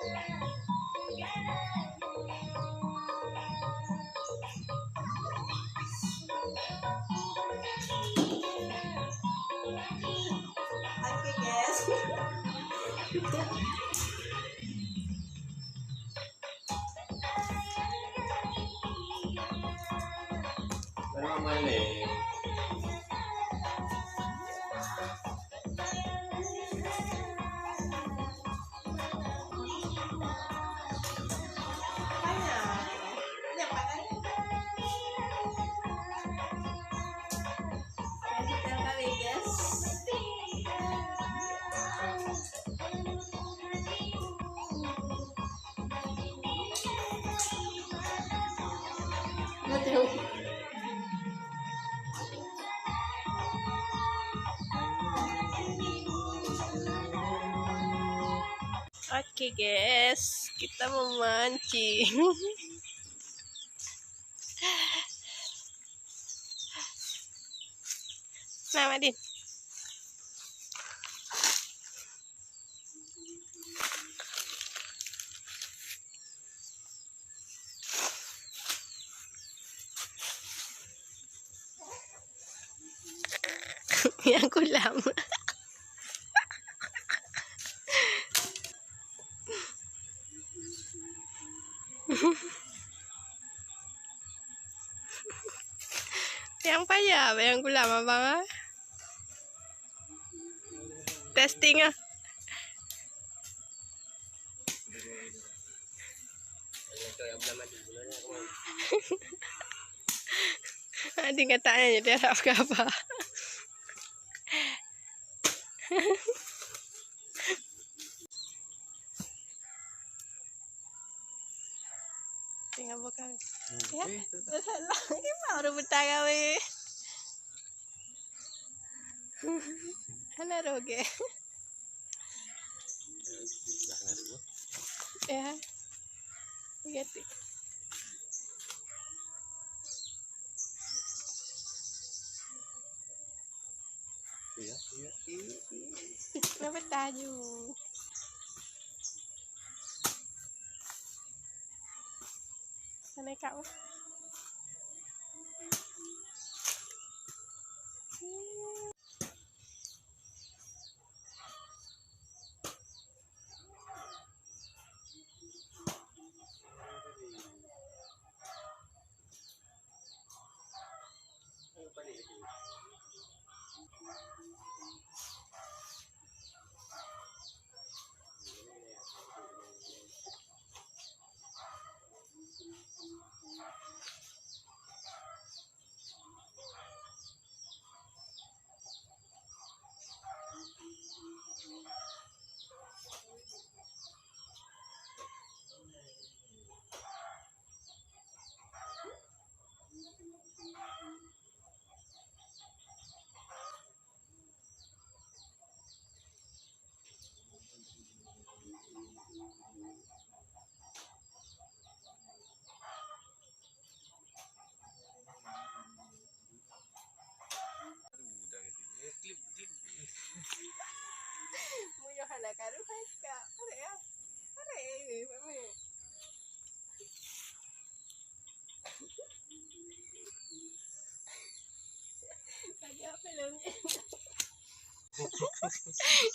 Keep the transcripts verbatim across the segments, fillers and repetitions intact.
Oke, guys. Oke, guys, kita memancing. Nah, Madin. Nyang kulam. Nyang payah, nyang kulam abang, ah. Testing, ah. Tinggal tanya je, dia harap ke apa. Tinggal buka. Hmm. Ya. Eh, tu tak. Ini baru buta gawe. Hana roge. Ya. Ganti. Iya, iya, iya, iya. Kenapa tajuk? Mana kau? Meunyoe hana karu hai ka. Arek ah. Arek, eh, eh, eh. Lagi apa lom?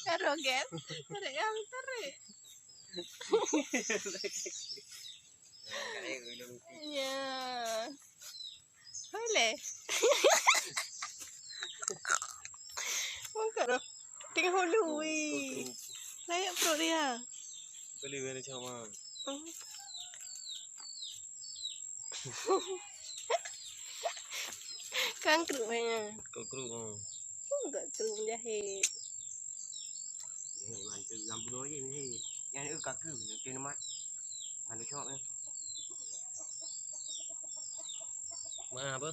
Karu, kan? Arek ah, arek. Ya. Boleh. Mungkin. Tengah hulu, weh. Layak perut dia. Boleh, boleh, macam mana? Oh. Kan keruk, eh. Kau keruk, oh. Enggak keruk menjahit. Eh, mantu lam bunoe je ni. Nyang ni ka keu, nanti nama. Mantu cok ni. Ma apa?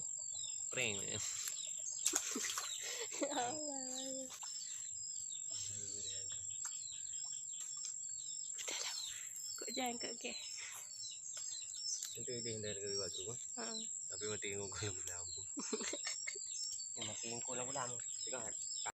Prank. Ya Allah. Udahlah. Kok jangan kok ke? Nanti dia hendak dari waktu, kan? Ha. Tapi mati ngungkul lampu. Ya, mati ngungkul lampu. Tengok.